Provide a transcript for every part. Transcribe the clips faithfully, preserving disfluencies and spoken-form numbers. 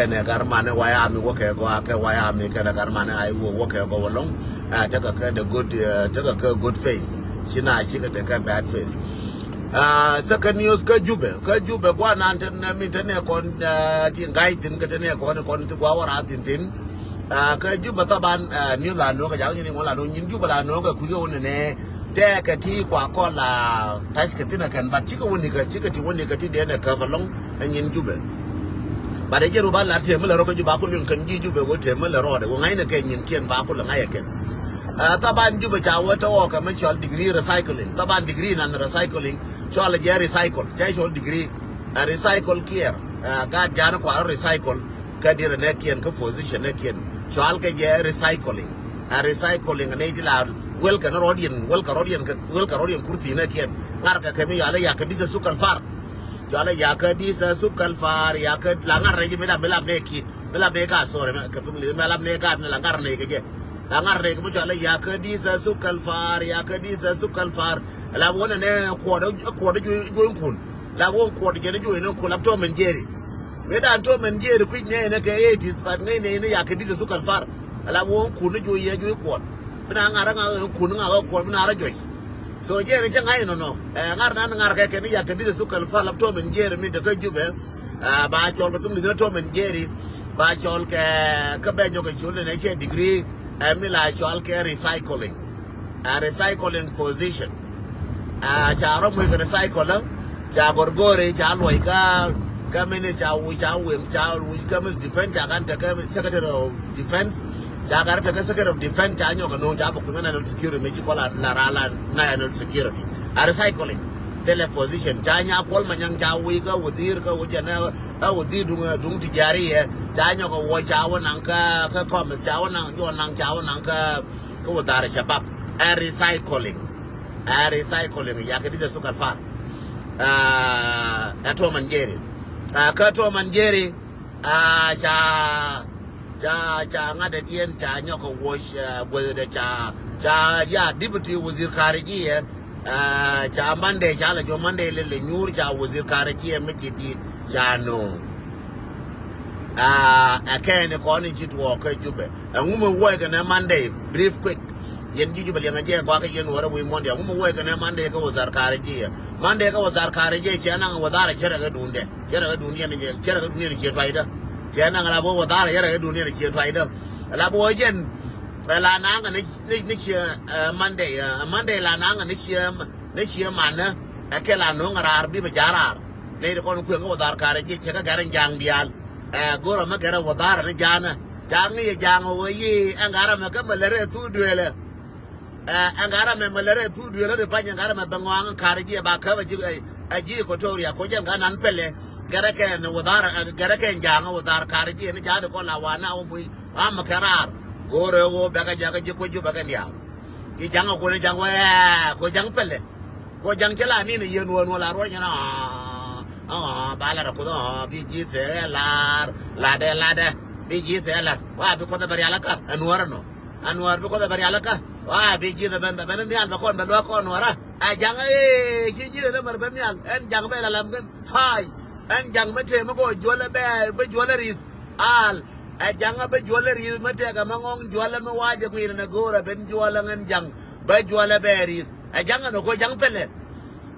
Kɛnɛ garmanɛ White Army wä kɛ gɔaa kɛ White Army kɛnɛ garmanɛ a iwuɔ wä kɛ gɔw ɛlɔ̱ŋ. Ɛ, tekɛ kɛ the good, ɛ, tekɛ kɛ good face. Ci na cikɛ tekɛ bad face. Ɛ, second news kä Jubɛ, kä Jubɛ guanan te nɛ min te nɛ kɔn, ɛ, ti ŋa̱c thi̱n kɛ te nɛ kɔn kɔn ti gua wä raar thi̱n thi̱n. Ɛ, kä Jubɛ thaban, ɛ, news la no̱o̱ŋ kɛ ja̱a̱ŋ nyin iŋuɔ̱n la no̱o̱ŋ nyin Jubɛ la no̱o̱ŋ kɛ kui̱ kɛ wä nɛ nɛ. Tɛɛkɛ ti kua kɔl la tackɛ thi̱n ɛ kɛn, but cikɛ wä nikä, cikɛ ti wä nikä ti dee nɛ käp ɛlɔ̱ŋ ɛ nyin Jubɛ. But ɛ jɛ ru ba lat tëë mi lɛ rɔ kä Jubɛ a kul in kɛn ji̱ Jubɛ wä tëë mi lɛ rɔɔdɛ wä ŋa̱cnɛ kɛ nyin kiɛn ba kul ɛ ŋa̱c ɛ kɛn. Ɛ, thaban Jubɛ ca wä tɔwɔ kɛ mi cɔl degree recycling. Thaban degree nan recycling cɔl jɛ recycle. Cɛ cɔl degree ɛ recycle kiɛɛr. Ɛ, gaat ja̱a̱n kua recycle. Kä dirɛ nɛ kiɛn kä position nɛ kiɛn cɔal kɛ jɛ recycling. Ɛ recycling nɛ ti la wel kɛ ni rɔɔdiɛn, wel kɛ rɔɔdiɛn, wel kɛ rɔɔdiɛn kurthi nɛ kiɛn. Ŋa̱r kɛ kɛ mi yɔal ɛ yakä disɛ sukal far. Cɔal ɛ yakä disɛ sukal far, yakä la ŋa̱r rɛc mi lam, mi lam nɛ kit, mi lam nɛ gaat, sorry, kɛ thum li mi lam nɛ gaat ni la ŋa̱r nɛ kɛ jɛ. La ŋa̱r nɛ kɛ mi cɔal ɛ yakä disɛ sukal far, yakä disɛ sukal far. La wä nɛ nɛ kuɔdɛ, kuɔdɛ juɔ̱ny kun. La wä kuɔdɛ jɛ ni juɔ̱ny ni kun la Tom and Jerry. Mëë dan Tom and Jerry kui̱c nɛy ni kɛ eighties, but ŋäcnɛ ni yakä disɛ sukal far. Ala wä kun ni juɔ̱c yɛ juɔ̱c kuɔt. Bi na ŋa̱r ŋa̱ kun ŋa̱ kuɔt bi na rɔ juɔ̱c. So Jerry cä ŋa̱c nɔnɔ. Ɛ, ŋa̱r nan ŋa̱r kɛ kɛ ni yakä disɛ sukal far la Tom and Jerry mi te kä Jubɛ. Ɛ, ba cɔl kɛ thum di ni Tom and Jerry. Ba cɔl kɛ kä bɛ nyɔk kɛ col ni nɛ cɛ degree. Ɛ, mi la cɔl kɛ recycling. Ɛ, recycling position. Ɛ, ca rɔ muc kɛ recycle, ca gɔrgɔri, ca luɔc kä, kä mini ca wuc, ca wem, ca wuc kä mi defense, ca kan tekɛ secretary of defense, ca kan tekɛ secretary of defense, ca nyɔk kɛ no̱o̱ŋ, ca bä kuiŋ national security, mi ci kɔl a la ra la national security. Ɛ recycling. Thilɛ position, ca nya kuɔl ma nyaŋ, ca wuc kä wudhir, kä wuc jɛn ɛ, ɛ wudhir duŋ, duŋ tijari ɛ, ca nyɔk kɛ wuɔc, ca wä naŋ kä, kä commerce, ca wä naŋ, jɔ naŋ, ca wä naŋ kä, kä wudhar shabab. Ɛ recycling. Ɛ recycling, yakä disɛ sukal far. Ɛ, ɛ Tom and Jerry. Ɛ, kä Tom and Jerry, ɛ, ca, ca, ca ŋa̱t dɛ diɛn, ca nyɔk kɛ wuɔc, ɛ, guäth dɛ ca, ca, ya, deputy wazir khariji ɛ, ɛ, ca Monday, ca la jɔ Monday lɛ lɛ nyuur, ca wazir khariji ɛ mi jadid, ca no̱o̱ŋ. Ɛ, ɛ kɛn kɔn in ci tuɔɔk kä Jubɛ. Ɛŋu mi wuɔc kɛnɛ Monday, brief quick. Yɛn ji̱ Jubɛ liɛŋɛ jɛ gɔaa kä yɛn wärä wi̱i̱ Monday. Ɛŋu mi wuɔc kɛnɛ Monday kä wazar khariji ɛ. Monday kä wazar khariji ɛ, ciɛ naŋ wazar cɛ rɛ kɛ duundɛ. Cɛ rɛ kɛ duundɛ ni cɛ, cɛ rɛ kɛ duundɛ ni ciɛ tuaydä. Ciɛ naŋ la bä wazar cɛ rɛ kɛ duundɛ ni ciɛ tuaydä. La bä wä jɛn, ɛ la naŋ ni, ni, ni ciɛ, ɛ, Monday, ɛ, Monday la naŋ ni ciɛ, ni ciɛ manä. Ɛ kɛ la no̱o̱ŋ raar bi bɛ ja̱ raar. Nɛy ti kɔn kueŋ kä wä dhar karɛ jiɛ cɛ kä gɛr in ja̱a̱ŋ diaal. Ɛ, go̱rä mɛ gɛrɛ wä dhar ni ja̱a̱ŋä. Ja̱a̱ŋ ni yɛ ja̱a̱ŋ wä yi ɛn garɛ mɛ kä mɛ lɛrɛ thuk duëlɛ. Ɛ, ɛn garɛ mɛ mɛ lɛrɛ thuk duëlɛ ri pany ɛn garɛ mɛ bɛ ŋɔaŋ karɛ jiɛ ba käp ɛ ji̱, ɛ, ɛ ji̱ Equatoria ko jɛn kä nan pɛlɛ. Gɛrɛ kɛ ni wä dhar, ɛ, gɛrɛ kɛ in ja̱a̱ŋ wä dhar karɛ jiɛ ni ja̱a̱ŋ ni kɔn la wanɛ wä bui̱. Amɛ kɛ raar. Go̱rɛ wä bɛ kɛ jakä ji̱ kuec ju bɛ kɛ niaal. Ji̱ ja̱ŋ ɛ kuɔni ja̱ŋ wä, ɛ, ko ja̱ŋ pɛlɛ. Ko ja̱ŋ cä la ni̱n ɛ yien wä nuɔ la ruɔ̱r nyɛn ɔ, ɔ, ba lat ɛ kuoth ɔ, bi ji̱ thɛ lar, latdɛ, latdɛ, bi ji̱ thɛ lar. Wa bi kuoth ɛ bɛ rial kä, ɛ nuɔr ɛnɔ. Ɛ nuɔr bi kuoth ɛ bɛ rial kä. Wa bi ji̱ thɛ bɛ, bɛ, bɛ ni nhial bɛ kɔn bɛ luäk kɔn nuɔr ɛ. Ɛ ja̱ŋ ɛ, ci ji̱ thɛ mɛr bɛ nhial. Ɛn ja̱ŋ bɛ la lam kɛn. Hay. Ɛn ja̱ŋ mɛ tëë mɛ kɔ juɔl ɛ bɛ, bɛ juɔl ɛ ri̱th. Al. Ɛ ja̱ŋ ɛ bɛ juɔl ɛ ri̱th mɛ tëë kɛ mɛ ŋɔŋ juɔl ɛ mɛ wa̱cɛ kui̱n ɛn ɛ go̱o̱r ɛ ben juɔl ɛ ŋɛn ja̱ŋ. Bɛ juɔl ɛ bɛ ri̱th. Ɛ ja̱ŋ ɛn ɛ ko ja̱ŋ pɛlɛ.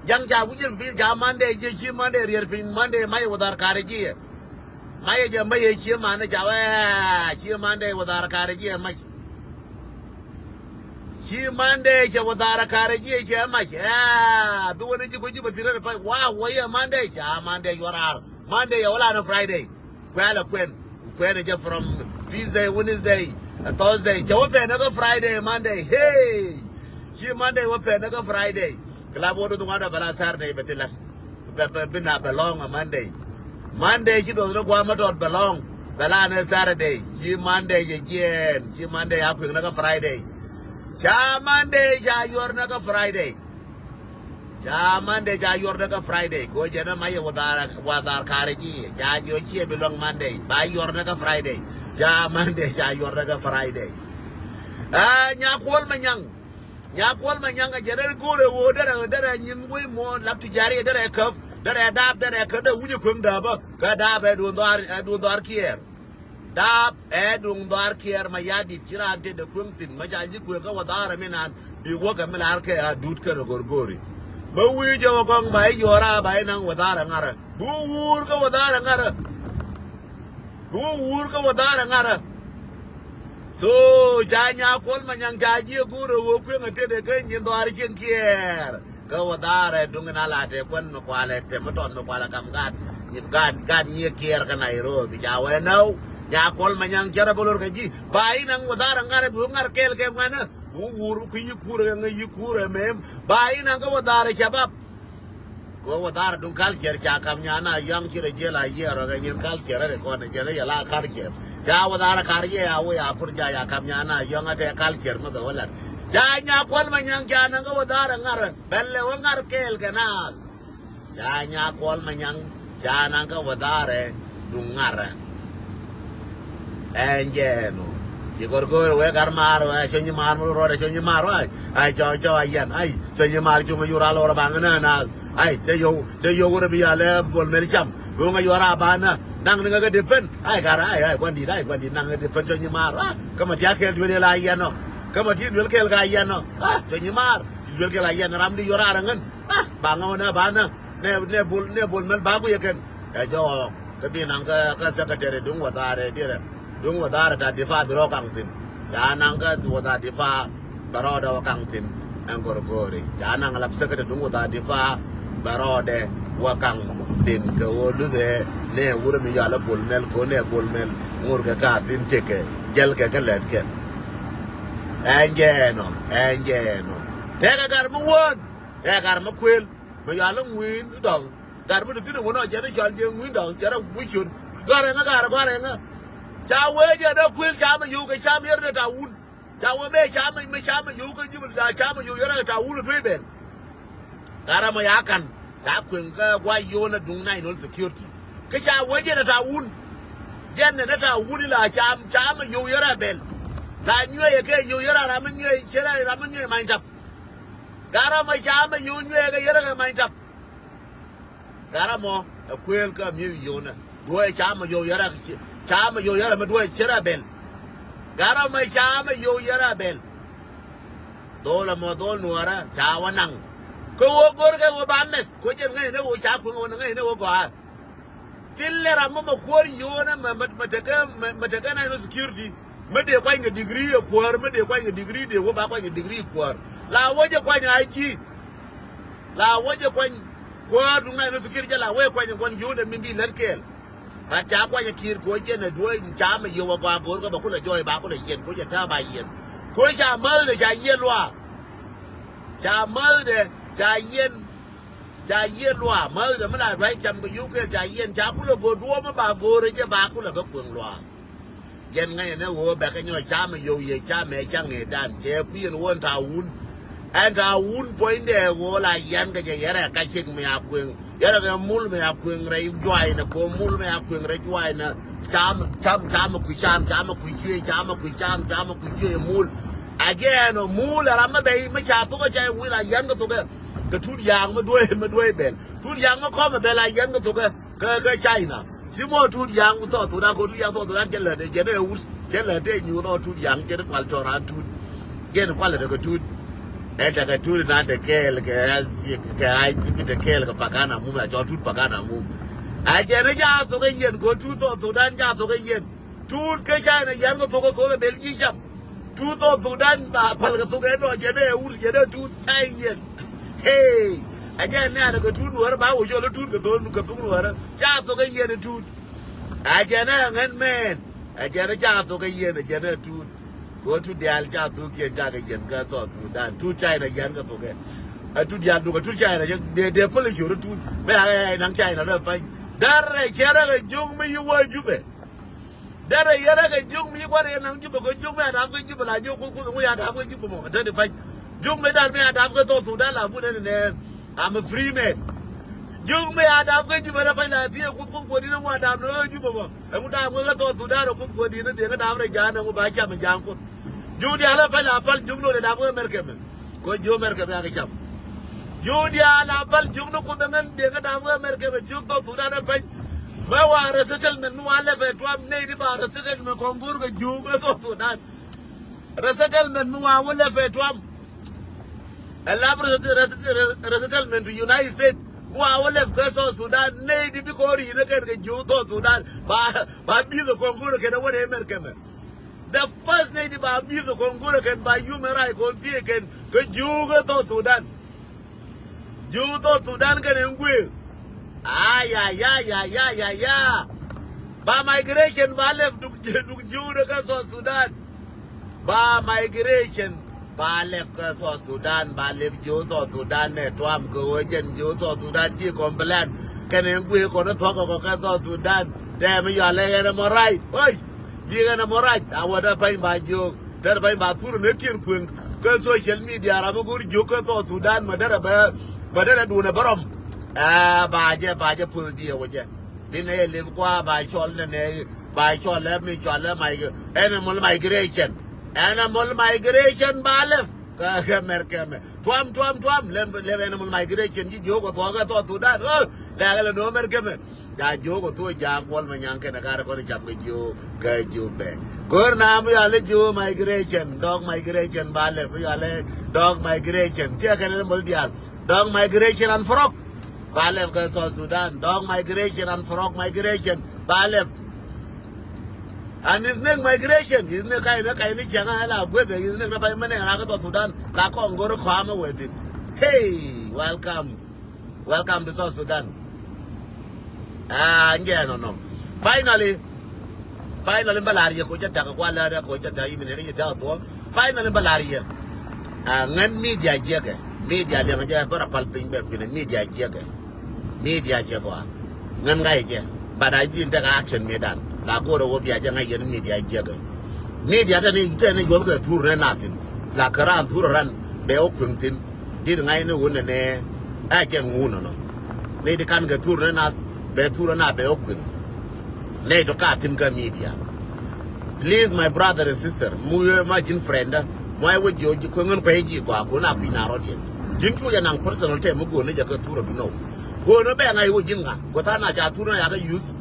Ja̱ŋ ca wi̱c jɛ piny ca Monday jiɛ ci Monday riɛr piny Monday mac ɛ wä dhar karɛ jiɛ. Mac ɛ jɛ mac ɛ ci man ɛ ca wee ci Monday wä dhar karɛ jiɛ mac. Ci Monday cɛ wä dhar karɛ jiɛ cɛ mac. Ɛ bi wä ni ji̱ kuec ji̱ bɛ thirɛ ni pac wa wä yɛ Monday ca Monday yuɔr raar. Monday yɛ wä la ni Friday. Kuɛl ɛ kuɛn. Kuɛn ɛ jɛ from Tuesday, Wednesday, ɛ Thursday. Cɛ wä pɛn ɛ kä Friday, Monday. Hey! Ci Monday wä pɛn ɛ kä Friday. Kɛ la bä wä duth ŋuan dɔ bɛ la Saturday bɛ thi lat. Bɛ, bɛ, bi na bɛ lɔŋ ɛ Monday. Monday ci duɔth ni guam ɛ tɔt bɛ lɔŋ. Bɛ la ni Saturday. Ci Monday cɛ jiɛɛn. Ci Monday a kui̱k ni kä Friday. Ca Monday ca yuɔr ni kä Friday. Ca Monday ca yuɔr ni kä Friday. Ko jɛ ni mac yɛ wä dhar, wä dhar karɛ jiɛ. Ca jiɔ ciɛ bi luäŋ Monday. Ba yuɔr ni kä Friday. Ca Monday ca yuɔr ni kä Friday. Ɛ, Nyakuɔl Manyaŋ. Nyakuɔl Manyaŋ ɛ jɛ derɛ go̱o̱rɛ ɣöö derɛ, derɛ nyin wec muɔ lap tijari derɛ käp. Derɛ daap derɛ käp derɛ wi̱cɛ kueŋ daapä. Kä daap ɛ duun dhɔaar, ɛ duun dhɔaar kiɛɛr. Daap ɛ duŋ dhɔaar Kiɛɛr Mayardit ci raan tetdɛ kueŋ thi̱n, mɛ ca ji̱ kueŋ kä wadhaarɛ mi naan bi wäkɛ mi la̱r kɛ a duut kɛnɛ go̱rgo̱ri. Mɛ wi̱i̱ jɛ wä gɔŋ ba i̱ yuɔra ba i̱ naŋ wadhaarɛ ŋarä. Bi wä wuur kä wadhaarɛ ŋarä. Bi wä wuur kä wadhaarɛ ŋarä. So ca Nyakuɔl Manyaŋ ca jiɛ guur ɛ wä kueŋ ɛ tetdɛ kä nyin dhɔaar cieŋ Kiɛɛr. Kä wadhaarɛ duŋ in a la tɛ kuän mi kualɛ tɛ mi tɔt mi kualɛ kam gaat, gaat, gaat nyiɛ Kiɛɛr kä Nairobi. Ca wee nɛw Nyakuɔl Manyaŋ cɛ rɔ bä lor kɛ ji̱ ba i̱ naŋ wadhaarɛ ŋarɛ bi wä ŋar kɛɛl kɛ ŋuanä. Bi wä wuur kui̱ yi kuurɛ kɛ ŋäc yi kuurɛ mɛm ba i̱ naŋ kä wadhaarɛ cabap. Kɛ wadhaarɛ duŋ culture ca kam nyan a yɔ̱ŋ ci rɛ jiɛl a yiɛɛr rɔ kɛ nyin culture rɛ kɔn jɛn rɛ yɛ la culture. Ca wadhaarɛ kar yɛ a wee a pur ja ya kam nyan a yɔ̱ŋ a tɛ culture mi bɛ wä lat. Ca Nyakuɔl Manyaŋ ca naŋ kä wadhaarɛ ŋarɛ. Bɛl lɛ wä ŋar kɛɛl kɛ naath. Ca Nyakuɔl Manyaŋ ca naŋ kä wadhaarɛ duŋ ŋarɛ. Ɛn jɛ ɛnɔ. Ci go̱rgo̱r wee gar maar wee cɔ nyi maar mur rɔɔdɛ cɔ nyi maar wee. Ai cɔ cɔ a yɛn ai cɔ nyi maar cuŋ yur a lɔr baŋ nɛ na. Ai cɛ yow cɛ yow wurɛ bi yalɛ bol mɛl cam. Bi ŋa yuɔr a ba na naŋ ni ŋa kɛ depend ai gar ai ai guandit ai guandit naŋ ni depend cɔ nyi maar a. Kä ma ti a kɛl duel yɛ la yɛn nɔ. Kä ma ti duel kɛl ka yɛn nɔ a cɔ nyi maar ti duel kɛl a yɛn ram di yuɔr a rɛ ŋän. A ba ŋa wä na ba na nɛ nɛ bol nɛ bol mɛl ba ku yɛ kɛn. Ɛ jɔɔk kä bi naŋ kä kä secretary duŋ wadhaarɛ dirɛ duŋ wadhaarɛ ta difa bi rɔ kaŋ thi̱n. Ca naŋ kä wadhaar difa bɛ rɔɔdɛ wä kaŋ thi̱n. Ɛn go̱rgo̱ri ca naŋ lap secretary duŋ wadhaar difa bɛ rɔɔdɛ wä kaŋ thi̱n kɛ ɣöö luthɛ nɛ wurɛ mi yɔalä bol mɛl ko̱n nɛ bol mɛl ŋur kɛ ka thi̱n tekɛ jɛl kɛ kä lɛt kɛ. Ɛn jɛ ɛnɔ ɛn jɛ ɛnɔ. Tɛkɛ gar mi wään tɛkɛ gar mi kuël mi yɔalä ŋui̱n dɔk. Gar mi di thi̱n ɛ wä nɔ cɛ ni cɔal jɛ ŋui̱n dɔk cɛ rɛ wi̱c ciöt. Gɔrɛ ŋä gar gɔrɛ ŋä. Ca wee jɛ dee kuël ca mɛ yio̱w kɛ ca mɛ yɛr dee ta wun. Ca wee mɛ ca mɛ mɛ ca mɛ yio̱w kɛ jibɛl ca ca mɛ yio̱w yɛrɛ kɛ ta wun ɛ duee bɛl. Gar mɔ ya kan ca kueŋ kɛ guay yo̱o̱n ɛ duŋ national security. Kä ca wee jɛ dee ta wun. Jɛn nɛ dee ta wun ila ca ca mɛ yio̱w yɛrɛ bɛl. La nyuɛ yɛ kɛ yio̱w yɛrɛ ram mɛ nyuɛ cɛ ram mɛ nyuɛ many tap. Gar mɔ ca mɛ yio̱w nyuɛ kɛ yɛrɛ kɛ many tap. Gar mɔ ɛ kuëël kä mi̱eth yio̱wnä. Duɔ̱ɔ̱c ca mɛ yio̱w yärä ca mɛ yio̱w yärä mi duɔ̱ɔ̱c cärä bɛl. Gar mɔ ca mɛ yio̱w yärä bɛl. Dhol ɛmɔ dhol nuɔ̱ɔ̱rä ca wä naŋ. Kä ɣöö go̱rkɛ ɣöö ba mɛth ko̱ jɛn ŋäcnɛ ɣöö ca kueŋ ɣöö ŋäcnɛ ɣöö gɔaa. Thilɛ ram mɔ mɛ kuäär yio̱o̱nä mɛ mɛ mɛ tekɛ mɛ mɛ tekɛ national security. Mɛ dee kuany kɛ degree ɛ kuäär mɛ dee kuany kɛ degree dee wä ba kuany kɛ degree kuäär. La wä jɛ kuany a ji̱. La wä jɛ kuany kuäär duŋ national security jɛ la wä jɛ kuany kuan yio̱o̱nä mi bi lät kɛɛl. But ca kuany kiir ko̱ jɛn ɛ duɔ̱ɔ̱c ca mɛ yio̱w a gɔaa go̱o̱r kä ba kulɛ jɔɔc ba kulɛ yiɛn ko̱ jɛ tha̱a̱ ba yiɛn. Ko̱ ca mäthdɛ ca yiɛn luaak. Ca mäthdɛ ca yiɛn. Ca yiëë luaak mäthdɛ mi la duac cam kɛ yio̱w kɛɛl ca yiɛn ca kulɛ go̱o̱r duɔ̱ɔ̱p mi ba go̱o̱r jɛ ba kulɛ bä kueŋ luaak. Yɛn ŋäcnɛ ɣöö bɛ kɛ nyɔɔc ca mɛ yio̱w yɛ ca mɛ ca ŋëëdan cɛ kui̱ yɛn ɣöö ɛn ta̱a̱ wun. Ɛn ta̱a̱ wun puɔ̱nydɛ ɣöö la yɛn kɛ jɛ yɛrɛ ka ciek mi a kueŋ yɛrɛ kɛ mul mi a kueŋ rɛy juaacnɛ kɛ ɣöö mul mi a kueŋ rɛy juaacnɛ. Cam cam cam kui̱ cam cam kui̱ cuëë cam kui̱ cam cam kui̱ cuëë mul. A jɛ ɛn ɔ mul ɛ ram mi bɛy mi ca thok ɛ ca wi̱i̱ la yɛn kɛ thokɛ. Kɛ Tut Yaŋ mi duɔ̱ɔ̱c mi duɔ̱ɔ̱c bɛl. Tut Yaŋ mi kɔmɛ bɛl a yɛn kɛ thokɛ kɛ kɛ China. Ci mɔ Tut Yaŋ mi thɔɔth thok dan kɛ Tut Yaŋ thɔɔth thok dan cɛ lät ɛ jɛn ɛ wut cɛ lät ɛ nyuuth ɔ Tut Yaŋ cɛ kual cɔr an Tut. Jɛn kual lät ɛ kɛ Tut. Ɛ tekɛ Tut nan te kɛɛl kɛ kɛ a bi te kɛɛl kɛ Pagana mum a cɔl Tut Pagana mum. A jɛn ɛ ca thok ɛ yɛn kɛ Tut thɔɔth thok dan ca thok ɛ yɛn. Tut kä China yɛn kɛ thok kä ko̱k ɛ bel ji̱ cam. Tut thok thok dan ba pal kɛ thok ɛ nɔ jɛ dee wut jɛ dee Tut ca yɛn. Hey, a jɛ nɛɛn kɛ Tut nuɔr ba wä jɔl Tut kɛ thok kɛ thok nuɔr ca thok ɛ yɛn Tut. A jɛ nɛ ŋɛn mɛn a jɛ nɛ ca thok ɛ yɛn a jɛ nɛ Tut. Kɛ Tut diaal ca thok yɛn ca kɛ yɛn kɛ thok thok dan Tut China yɛn kɛ thok ɛ. A Tut diaal duk a Tut China jɛ dee dee pal ɛ ciöt Tut mɛ a kɛ naŋ China dee pany. Darɛ cɛ rɛ kɛ jo̱ŋ mi yi wä Jubɛ. Derɛ yɛrɛ kɛ jiök mi kuarɛ yɛ naŋ Jubɛ kɛ jiök mi a dap kɛ Jubɛ la jiök kuth kuth ŋu ya dap kɛ Jubɛ mɔ. Tɛt i̱ pa̱ny jiök mi dan mi a dap kɛ thɔɔk thok dan la bun ɛn nɛ. I'm a free man. Jiök mi a dap kɛ Jubɛ rɛ pa̱ny la thiee kuth kuth kuɔt in ŋu a dap ni ɣä Jubɛ mɔ. Ɛŋu dap ŋu kɛ thɔɔk thok dan rɛ kuth kuɔt in dee kɛ dap rɛ ja̱a̱n ɛŋu ba cam ja̱a̱n kuth. Jiök diaal rɛ pa̱ny la pal jiök ni wä dee dap kɛ Mɛrkɛ mɛ. Kɔ jiök Mɛrkɛ mɛ a kɛ cam. Jiök diaal a pal jiök ni kuth ɛŋɛn dee kɛ dap kɛ Mɛrkɛ mɛ jiök thɔɔk thok dan rɛ pa̱ny. Mɛ wa resettlement mi wa lɛpɛ Trump nɛy di ba resettlement kɔn go̱r kɛ jiök kä South Sudan. Resettlement mi wa wä lɛpɛ Trump. Ɛ lap reset-, reset-, reset-, resettlement to United States. Mi wa wä lɛp kä South Sudan nɛy di bi kɔn ri̱n ɛ kɛn kɛ jiök South Sudan. Ba, ba bi̱th ɛ kɔn go̱r kɛn ɛ wä nɛ mɛr kɛmɛ. The first nɛy di ba bi̱th kɔn go̱r kɛn ba human right kɔn thiee kɛn kɛ jiök kä South Sudan. Jiök South Sudan kɛn in guëë. Ay, ay, ay, ay, ay, ay, ay. Ba migration ba lɛp duk, duk jiök kä South Sudan. Ba migration ba lɛp kä South Sudan, ba lɛp jiök South Sudan nɛ Trump kɛ ɣöö jɛn jiök South Sudan ci complain. Kɛn in guëë kɔn in thuɔ̱k kɛ kɔ kä South Sudan. Tɛm yɔal ɛ animal right. Oi, ji̱ animal right. A wä dee pany ba jiök. Tɛr pany ba thur ni kiɛn kueŋ. Kä social media ram mi go̱r jiök kä South Sudan ma derɛ bɛ, ma derɛ duun ɛ bä rɔm. Ɛ, ba jɛ, ba jɛ puth diɛ wä jɛ. Bi nɛ yɛ lep kua ba cɔl nɛ nɛ, ba cɔl lɛ mi cɔl lɛ mi-, animal migration. Animal migration ba lɛp. Kä, kä mɛr kɛmɛ. Trump, Trump, Trump. Lɛp, lɛp animal migration ji̱ jiök kɛ thuɔ̱k kɛ South Sudan. Ɣöö, lɛk lɛ nöö mɛr kɛmɛ. Ja jiök kɛ thuɔ̱k Ja̱a̱ŋ Kuɔl Manyaŋ kɛnɛ kar kɔn cam kɛ jiök kɛ jiök bɛ. Go̱r na mi yɔal i̱ jiök migration, dog migration ba lɛp, yɔal i̱ dog migration. Ciɛ kɛn animal diaal. Dog migration and frog. Ba lɛp kä South Sudan. Dog migration and frog migration. Ba lɛp. And snake migration. Snake ka̱n ni, ka̱n ni cäŋ a la gueth. Snake na pay mɛnɛ rak kä South Sudan. La kɔn go̱r kɔam wethin. Hey, welcome. Welcome to South Sudan. Ah, njɛ nɔnɔ. Finally, finally, mɛ lar yɛ ko cɛ thiak kua lɛ ko cɛ thiak imin ni cɛ thiak tuɔ. Finally, mɛ lar yɛ. Ah, ŋän media jiɛkɛ. Media liɛŋ jɛ bä rɔ pal piny bɛ kui̱n media jiɛkɛ. Media cɛ gɔaa. Ŋän ŋa̱c jɛ. But I didn't take action mi dan. La go̱rɛ wä bia jɛ ŋa̱c yɛn media jiɛkɛ. Media tɛni, tɛni juɔth kɛ thur nɛ nathin. La kɛ ran thur ran bɛ wä kui̱n thin. Dit ŋa̱cni wun nɛnɛ ɛ jɛn ŋun nɔnɔ. Nɛy ti kan kɛ thur ni nath bɛ thur na bɛ wä kui̱n. Nɛy ti ka thi̱n kä media. Please, my brother and sister, mu yɛ ma ji̱n friend, mu ay wä jiɔ ji̱ kueŋ in kuay ji̱ gɔaa kun a kui̱ na rɔ̱diɛn. Ji̱n cu jɛ naŋ personal tɛ mu go̱o̱n ni jɛ kä thur a dunɔw. Go̱o̱n ni bɛ ŋa̱c wä ji̱n ŋa gɔ̱ tha̱a̱ŋ na ca thur na ya kä youth.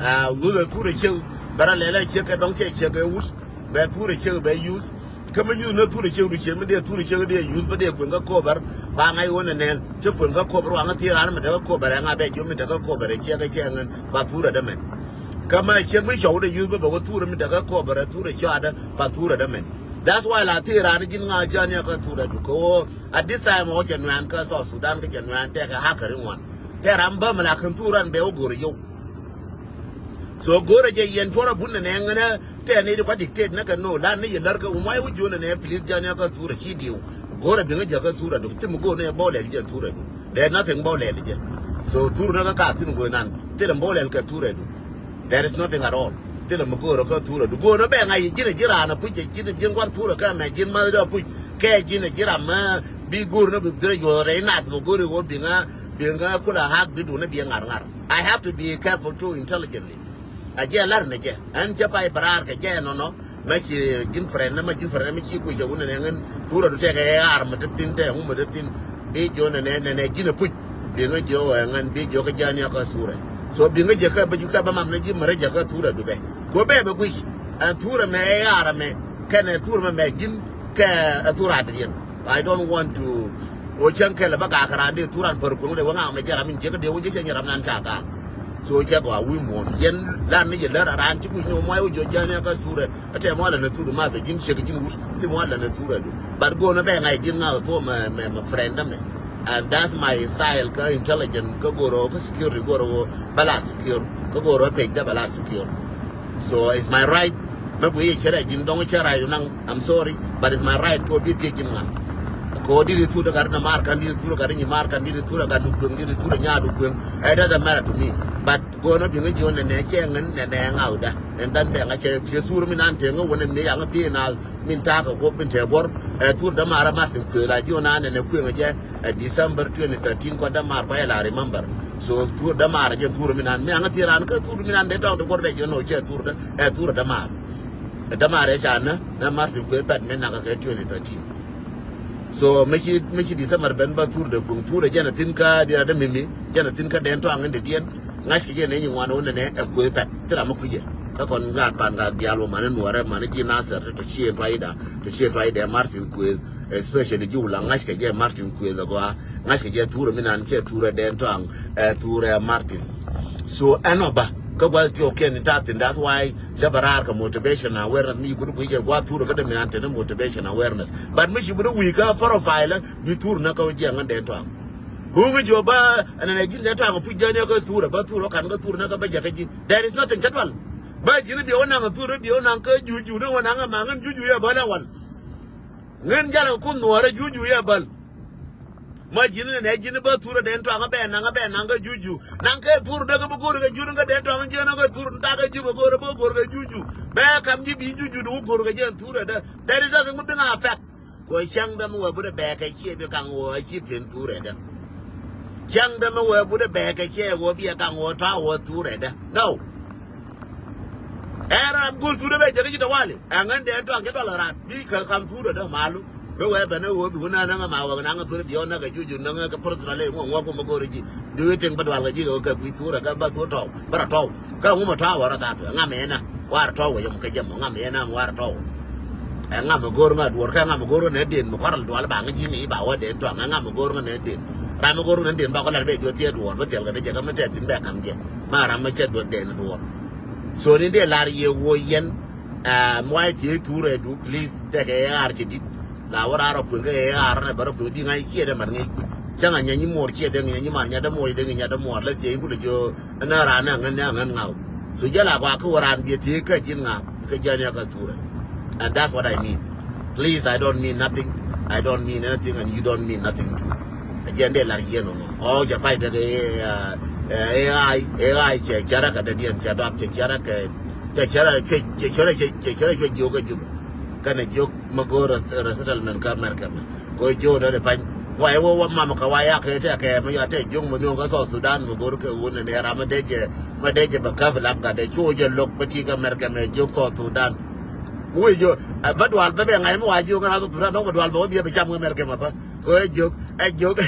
Ah, youth a thur a ciek bɛ rɔ lɛl a ciek kɛ dɔ̱ŋ cɛ ciek kɛ wut. Bɛ thurɛ ciek bɛ yuth. Kä mi yuth ni thurɛ ciek du ciek mi dee thurɛ ciek dee yuth bä dee kueŋ kä kobär. Ba ŋa̱c ɣöö nɛ nɛn cä kueŋ kä kobär waŋä thiee raan mi te kä kobär ɛŋa bɛ jiök mi te kä kobär ɛ ciek ɛ ciek ŋän ba thurɛ dämɛn. Kä ma ciek mi cɔw dee yuth bä bɛ wä thurɛ mi te kä kobär ɛ thurɛ cɔadä ba thurɛ dämɛn. That's why la thiee raan ji̱n ŋa ji̱ an yɛ kä thurɛ du kɛ ɣöö at this time ɣöö cɛ nuɛ̈ɛ̈n kä South Sudan kä cɛ nuɛ̈ɛ̈n tɛkɛ hakɛ ri ŋuan. Tɛ ram bä mi la kän thurɛ an bɛ wä go̱rɛ yio̱w. So go̱rɛ jɛ yɛn cuɔrɛ bun nɛ nɛ ŋänɛ tɛ ni di kua dictate nɛ kɛ no lan ni yɛ lär kɛ wä muay wä jion nɛ nɛ please jani kä thurɛ ci diw. Go̱rɛ biŋä jɛ kä thurɛ du thim go̱r nɛ bɔlɛl jɛ thurɛ du. There is nothing bɔlɛl jɛ. So thurɛ nɛ kä ka thin go̱ nan thilɛ bɔlɛl kɛ thurɛ du. There is nothing at all. Thilɛ mi go̱rɛ kä thurɛ du go̱r nɛ bɛ ŋa̱c ji̱n ji̱ ran a puc jɛ ji̱n ji̱n guan thurɛ kɛ mɛ ji̱n math dɔ puc kɛ ji̱n ji̱ ram mɛ bi go̱r nɛ bi birɛ yuɔth rɛy nath mi go̱r iwä biŋä biŋä kulɛ hak bi dun nɛ bi ŋar ŋar. I have to be careful too intelligently. A jɛ lar ni jɛ ɛn cɛ pay bɛ raar kɛ jɛ nɔnɔ. Mɛ ci ji̱n friend mɛ ji̱n friend mɛ ci kui̱ cɛ wun ni ŋän thurɛ du tɛkɛ ɛ ar mɛ te thin tɛ ŋu mɛ te thin. Bi jiɔ nɛ nɛ nɛ ji̱n ɛ puc. Bi ŋä jiɔ ɛ ŋän bi jiɔ kɛ jɛ ni kä thurɛ. So bi ŋä jɛ kɛ bɛ ju kɛ bɛ mam ni ji̱ mɛ rɛ jɛ kɛ thurɛ du bɛ. Ko bɛ bɛ kui̱ ɛn thurɛ mɛ ɛ ar mɛ kɛn ɛ thurɛ mɛ mɛ ji̱n kɛ ɛ thurɛ adiɛn. I don't want to. O cäŋ kɛlɛ bä gak ran dee thur an pär kueŋ dee wä ŋaŋ mɛ jɛ ram in jiäkä dee wä jiäkä nyɛ ram nan ca gak. So cɛ gɔaa wi̱i̱ muɔ̱ɔ̱n yɛn lan ni yɛ lär a ran ci kui̱ ni wä muay wä jiɔ jiäni kä thurɛ. Ɛ tɛ mual lɛ ni thur ma bɛ ji̱n ciek ji̱n wut thi mual lɛ ni thur ɛ du. But go̱o̱n ɛ bɛ ŋa̱c ji̱n ŋa̱k thuɔ̱ mɛ mɛ mɛ friend mɛ. And that's my style kä intelligent kä go̱o̱r ɔ kä security go̱o̱r ɔ bɛ la secure kä go̱o̱r ɔ page dɛ bɛ la secure. So it's my right. Mɛ guiy cɛ rɛ ji̱n dɔŋ cɛ right naŋ. I'm sorry, but it's my right. Ko bi thiec ji̱n ŋa. Ko diri thur de gat na mar kan diri thur gat ni mar kan diri thur gat du kueŋ diri thur nya du kueŋ. It doesn't matter to me. But go no bi ŋa ji̱ ŋa nɛ nɛ cɛ ŋa nɛ nɛ ŋa wda. And then bɛ ŋa cɛ cɛ thur mi nan te ŋa wä nɛ mi yaŋ thi na min ta ka gop min te gor. Ɛ thur de mar mar sin kueŋ la ji̱ ŋa nɛ nɛ kueŋ jɛ. Ɛ December twenty thirteen kua dämaar kua yɛ la remember. So thur dämaar ɛ jɛn thur mi nan mi aŋä thier an kä thur mi nan dee tɔŋ ti guɔr bɛ jɛ no cɛ thur dä ɛ thur dämaar. Ɛ dämaar ɛ ca nä nä Martin kueth pɛt mi nak kɛ twenty thirteen. So mi ci mi ci December ben bä thur dɛ kuŋ thur ɛ jɛn ɛ thin kä diɛ dä mi mi jɛn ɛ thin kä dɛn tɔŋ in dɛ diɛn. ŋa̱ckɛ jɛ nɛ nyi ŋuan wä nɛnɛ ɛ kuëth pɛt. Thil ram mi kui̱cɛ kä kɔn gaat pan gaat diaal wä mani nuɔrɛ mani ji̱ Nasir ti tɔ cieŋ tuacdä, tɔ cieŋ tuacdɛ Martin kuëth, especially ji̱ wula ŋa̱ckɛ jɛ Martin kuëth ɛ gɔaa. Ŋa̱ckɛ jɛ thurɛ mi nan cɛ thurɛ dɛn tɔaŋ, ɛ thurɛ Martin. So ɛn ɔ ba kä gua̱th tiɔɔkiɛn in ta̱thi̱n, that's why cä bɛ raar kɛ motivation awareness mi gudu guic jɛ gua̱th thurɛ kä dee mi nan teni motivation awareness. But mi ci bi di wi̱i̱ kä profile bi thurɛ nä kä wä jiɛ ŋän dɛn tɔaŋ. Buŋ jiɔ ba ɛn ɛn ɛ ji̱n dɛn tɔaŋ puc jɛ ni kä thurɛ ba thurɛ kan kä thurɛ nä kä bä jɛ kä ji̱. There is nothing cä dual. Ba ji̱n biɛ wä naŋ thurɛ biɛ wä naŋ kä juju ni wä naŋ ɛ ma ŋän juju yɛ bä lɛ wal. Ŋän jalɛ kun nuɔrɛ juju yɛ bäl. Ma ji̱n ni nɛ ji̱n bä thurɛ dɛn tɔaŋ bɛ naŋ bɛ naŋ kä juju. Naŋ kɛ thur däk bä go̱r kɛ jur kä dɛn tɔaŋ ji̱n kä thur nta kä jup go̱r bä go̱r kɛ juju. Bɛ kam ji̱ bi juju du go̱r kɛ ji̱n thurɛ dä. That is nothing mi bi ŋa affect. Kɔ cäŋ dämɛ wee butdɛ bɛɛkɛ ciɛ bi kaŋ wä a ci pi̱n thurɛ dä. Cäŋ dämɛ wee butdɛ bɛɛkɛ ciɛ wä bi a kaŋ wä tɔa wä thurɛ dä. No. Ɛn ram go̱l thurɛ bɛ jɛ kä ji̱ tawali. Ɛŋän dee tɔaŋ cä dɔl ran bi kä kam thurɛ dä malu. Bɛ wee bɛn ɛ wä bi wä nɛn ɛŋä ma wä naŋ thurɛ bi wä nɛ kɛ juju naŋ kɛ personal ɛ ŋuɔk ŋuɔk kum go̱r ji̱. Di wä tiŋ bä dual kɛ ji̱ kɛ wä kɛ gui̱ thurɛ kɛ bä thurɛ tɔw bä rɔ tɔw. Kä ŋu mɛ tɔa wä rɔ that wä ŋa mɛ na. War tɔw wä yɛ mɛ kɛ jɛ mɔ ŋa mɛ na war tɔw. Ɛ ŋa mɛ go̱r ŋa duɔr kɛ ŋa mɛ go̱r ŋa nɛ den mɛ kɔrɛ dual ba ŋa ji̱ ŋa i̱ ba wä den tɔaŋ ɛ ŋa mɛ go̱r ŋa nɛ den. Ram mɛ go̱r ŋa nɛ den ba kɔ lat bɛ juɔ thiɛ duɔr bä thil kɛ dee jɛ kä mɛ tɛ thin bɛ kam jɛ. Ma ram mɛ cɛ duɔr den duɔr. So ni dee lar yɛ wä yɛn. Ɛ muay thiee thurɛ du please tɛkɛ ɛ ar cɛ dit. La wä rar ɔ kueŋ kɛ ɛ ar nɛ bɛ rɔ kueŋ di ŋa̱c ciɛ dɛ mat ŋi̱. Cä ŋa nyɛ nyi muɔr ciɛ dɛ ŋi̱ nyɛ nyi mar nyɛ dɛ muɔr dɛ ŋi̱ nyɛ dɛ muɔr lɛ thiee i̱ kulɛ jiɔ. Ɛn ɛ ran ɛ ŋän ɛ ŋän ŋaw. So jɛ la gɔaa kä wä ran biɛ thiee kä ji̱n ŋa kä jian ya kä thurɛ. And that's what I mean. Please, I don't mean nothing. I don't mean anything and you don't mean nothing too. Ɛ jian dee lar yɛn ɔnɔ ɔ jɛ pay dɛ kɛ AI. AI cɛ cɛ rɛ kɛ dɛ diɛn cɛ dɔap cɛ cɛ rɛ kɛ cɛ cɛ rɛ cɛ cɛ cɛ rɛ cɛ cɛ cɛ rɛ cɛ jiok kɛ Juba. Kɛnɛ jiok mɛ go̱o̱r resettlement kä America mɛ. Kɛ jiok dee dee pany. Wa iwä wä mam kɛ wa ya kɛ tɛ kɛ mɛ ya tɛ jiok mɛ nyɔk kä South Sudan mɛ go̱o̱r kɛ wun ni ram mɛ dee jɛ mɛ dee jɛ bɛ käp lap gat dee cu jɛ lo̱k bɛ ti kä America mɛ jiok South Sudan. Wä jiok bä dual bä bɛ ŋa̱c mɛ wa jiok kä South Sudan dɔ̱ŋ bɛ dual bɛ wä biɛ bɛ cam kä America mɛ bä. Kɛ jiok ɛ jiok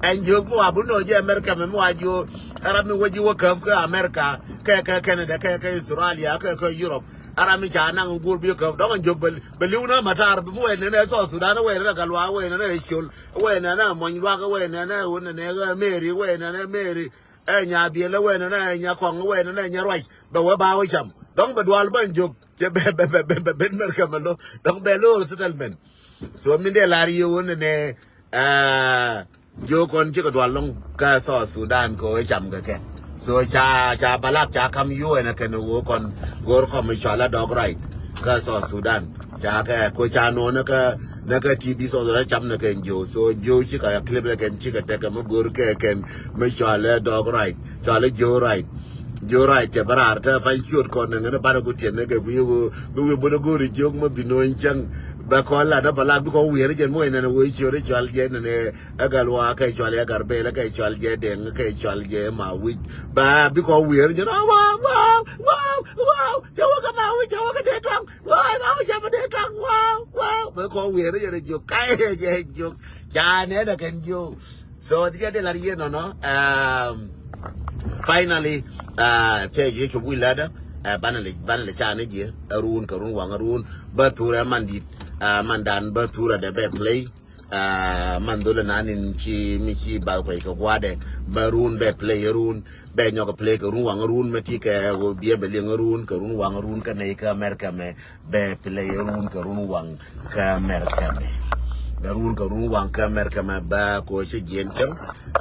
ɛ jiok mɛ wa bun nɔ jɛ America mɛ mɛ wa jiok ɛ ram mi wä ji̱ wä käp kä America kɛ kɛ Canada kɛ kɛ Australia kɛ kɛ Europe. Aram mi ca naŋ guur bi käp dɔ̱ŋ jiök bä li̱w nä matar bi wee nɛnɛ South Sudan wee nɛnɛ Galwa wee nɛnɛ Col wee nɛnɛ Mony Luak wee nɛnɛ wun nɛnɛ Mary wee nɛnɛ Mary ɛ nya biɛl wee nɛnɛ nya kɔŋ wee nɛnɛ nya ruac bɛ wee ba wee cam dɔ̱ŋ bɛ dual bä jiök cɛ bɛ bɛ bɛ bɛ bɛ ben America mɛ lo dɔ̱ŋ bɛ lo resettlement. So min dee lar yie wun nɛnɛ Aa, jiök kɔn cikɛ dual lɔŋ kä South Sudan kɛ ɣöö cam kɛ kɛ. So ca ca balak ca kam yuɔ ɛn ɛ kɛn ɣöö kɔn go̱o̱r kɔm i̱ cɔal ɛ dɔk right kä South Sudan. Ca kɛ kɛ ca no̱o̱n ɛ kä nɛ kä T V South Sudan cam nɛ kɛn jiök. So jiök cikɛ clip ɛ kɛn cikɛ tekɛ mi go̱o̱r kɛ kɛn mi cɔal ɛ dɔk right. Cɔal ɛ jiök right. Jiök right cɛ bä raar te pany ciöt kɔn nɛ ŋän ɛ banɛ ku tiɛn nɛ kɛ bi wi̱i̱ bi wi̱i̱ bun ɛ go̱o̱r jiök mi bi no̱o̱ny cäŋ. Bɛ kɔn lat ɛ balak bi kɔn wiɛɛr jɛn mi wec nɛn ɛ wec ciöt ɛ cɔal jɛ nɛn ɛ Ɛ gal wa kɛ cual yɛ gar bel kɛ cual jɛ deng kɛ cual jɛ ma wic. Ba bi kɔ wier jɛ na wow wow wow wow. Cɛ wä kɛ ma wic cɛ wä kɛ dee tuaŋ. Wow ma wic cɛ ma dee tuaŋ wow wow. Bɛ kɔ wier jɛ dee jok ka jɛ jok. Ca nɛ dɛ kɛn jok. So ti jɛ dee lar yɛ nɔnɔ. Um, finally, uh, tɛ jɛ cop wic ladä. Uh, banɛ lɛ banɛ lɛ ca ni jɛ. Arun kɛ run waŋ arun. Bä thurɛ man dit. Uh, man dan bä thurɛ dɛ bɛ play. Ah, man dhol inan in ci mi ci bath kuec kɛ gua̱dɛ bä run bɛ play run bɛ nyɔk play kɛ run waŋ run mɛ ti kɛ ɣöö biɛ bɛ liŋ run kɛ run waŋ run kɛ nɛy kä America mɛ bɛ play run kɛ run waŋ kä America mɛ. Bɛ run kɛ run waŋ kä America mɛ bä ko ci jiɛn cäŋ.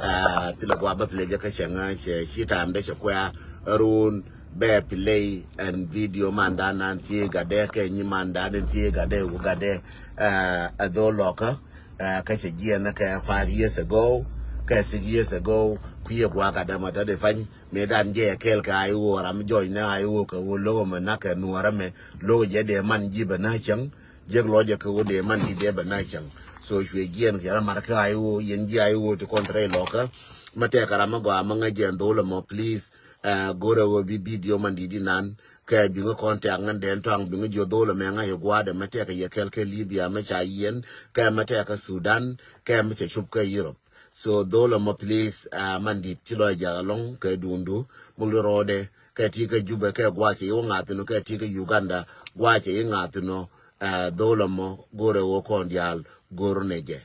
Ah, thilɛ gua̱ bä play jɛ kä cäŋ cɛ ci time dɛ cɛ kuɛ run bɛ play ɛn video man dan nan thiee gatdɛ kɛ nyi man dan in thiee gatdɛ wu gatdɛ. Ah, a dhol lɔkä. Ɛ, kä cɛ jiɛn kɛ five years ago kɛ six years ago. Kui̱ ɛ gua̱a̱k adɛmɔ tɔ̱ di pany mëë dan jɛ ɛ kɛɛl kɛ a i̱ ɣöö ram mi jɔɔc ni a i̱ ɣöö kɛ ɣöö lo̱k ɛmɛ nak kɛ nuɔɔrä mɛ lo̱k jɛ dee man ji̱ bɛ na̱a̱c cäŋ. Jiäk lɔcɛ kɛ ɣöö dee man ji̱ dee bɛ na̱a̱c cäŋ. So cuɛ jiɛn kɛ ram mat kä a i̱ ɣöö yɛn ji̱ a i̱ ɣöö ti kɔn te rɛy lɔkä. Mä tɛkɛ ram mi gɔaa mä ŋäc jɛ ɛn dho̱o̱l ɛmɔ please. Ɛ, go̱rɛ ɣöö bi video man di̱t inan. Kɛ biŋä kɔn tɛ̈k ŋän dɛn tɔaŋ biŋä jiö dho̱l ɛmɛ ŋa̱c ɛ gua̱a̱dɛ mɛ tɛ̈k kɛ yɛ kɛl kɛ Libya mɛ ca yiɛn kɛ mɛ tɛ̈k kɛ Sudan kɛ mɛ cɛ cop kɛ Europe. So dho̱l ɛmɔ please, uh, man dit ci lɔc jak ɛlɔ̱ŋ kɛ dundu mul rɔɔdɛ kɛ ti kɛ Jubɛ kɛ guacɛ iwä ŋa̱thinɔ kɛ ti kɛ Uganda guacɛ iŋa̱thinɔ, uh, dho̱l ɛmɔ go̱rɛ wä kɔn diaal go̱r nɛ jɛ.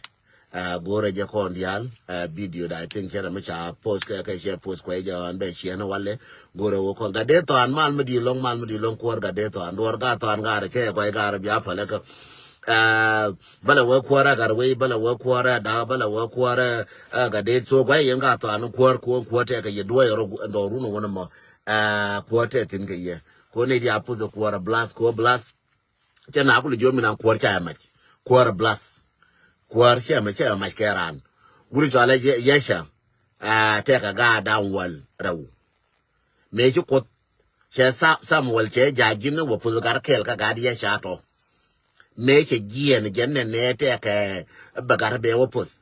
Uh, go̱rɛ jɛ kɔn diaal, uh, video da I think cɛ rɛ mi ca post kɛ kɛ cɛ post kuɛ jɛ ɣän bɛ ciɛ ni walɛ go̱rɛ wä kɔn gat dee thɔan mal mi di lɔŋ mal mi di lɔŋ kuɔr gat dee thɔan duɔr gat thɔan gat rɛ cɛ kuɛ gat rɛ bia pälɛ kɛ. Uh, bala wä kuɔrɛ gat wei bala wä kuɔrɛ da bala wä kuɔrɛ, uh, gat dee so guay yɛn gat thɔan kuɔr kuɔr kuɔr tɛ kɛ yɛ duɔyɛ rɔ ndɔ run wä ni mɔ, uh, kuɔr tɛ thin kɛ yɛ kuɔr ni di a puth kuɔrɛ blast kuɔr blast. Cɛ na kul jiɔ mi na kuɔr ca mac kuɔr blast. Kuɔr cɛ mɛ cɛ mac kɛ ran. Guri cɔalɛ yɛca, uh, tɛ kɛ gat dan wal rɛw. Mëë ci Kuoth cɛ Samuel cɛ ja̱ ji̱n wä puth gat kɛl kä gat yɛ ca tɔ. Mëë cɛ jiɛn jɛn nɛ nɛ tɛkɛ bɛ gat bɛ wä puth.